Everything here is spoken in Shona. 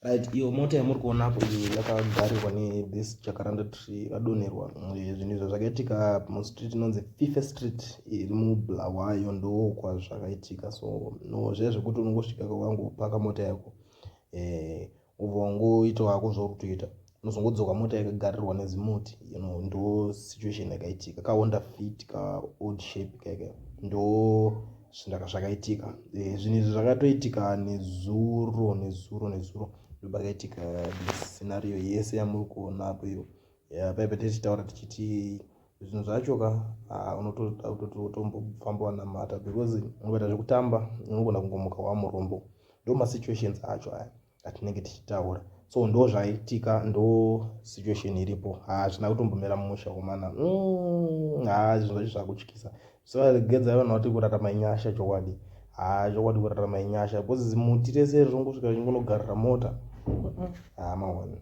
Right, iyo mota yamuri kuona apo iyo yakagarirwa nethis jacaranda tree, yakadonherwa. Zvinhu izvo zvakaitika mustreet inonzi Fife Street iri muBulawayo, ndokwazvakaitika. So no zviya zvekuti unongosvika wangopaka mota yako, ubva wangoita wako zvauri kutoita, unozongodzoka mota yakagarirwa nezimuti. Ndo situation yakaitika. KaHonda Fit ka old shape kaika, ndo zvakaitika. Zvinhu izvi zvakatoitika nezuro, nezuro, nezuro ndopakaitika scenario yese yamuri kuona apo iyo. Paipa tichitaura tichiti zvinhu zvacho ka, unotoda kutoti utombofamba wanamata, because ukaita zvekutamba unogona kungomuka wamurombo. Ndo masituations acho aya atinenge tichitaura. So ndo zvaitika, ndo situation iripo. Hazvina kutombomira musha komana. Ha, zvinhu zvacho zvakutyisa. Zvisaregedza vanhu vati kurarama inyasha. Chokwadi, ha, chokwadi kurarama inyasha, because zimuti rese rinongosvika richingonogarira mota. Ha, maone.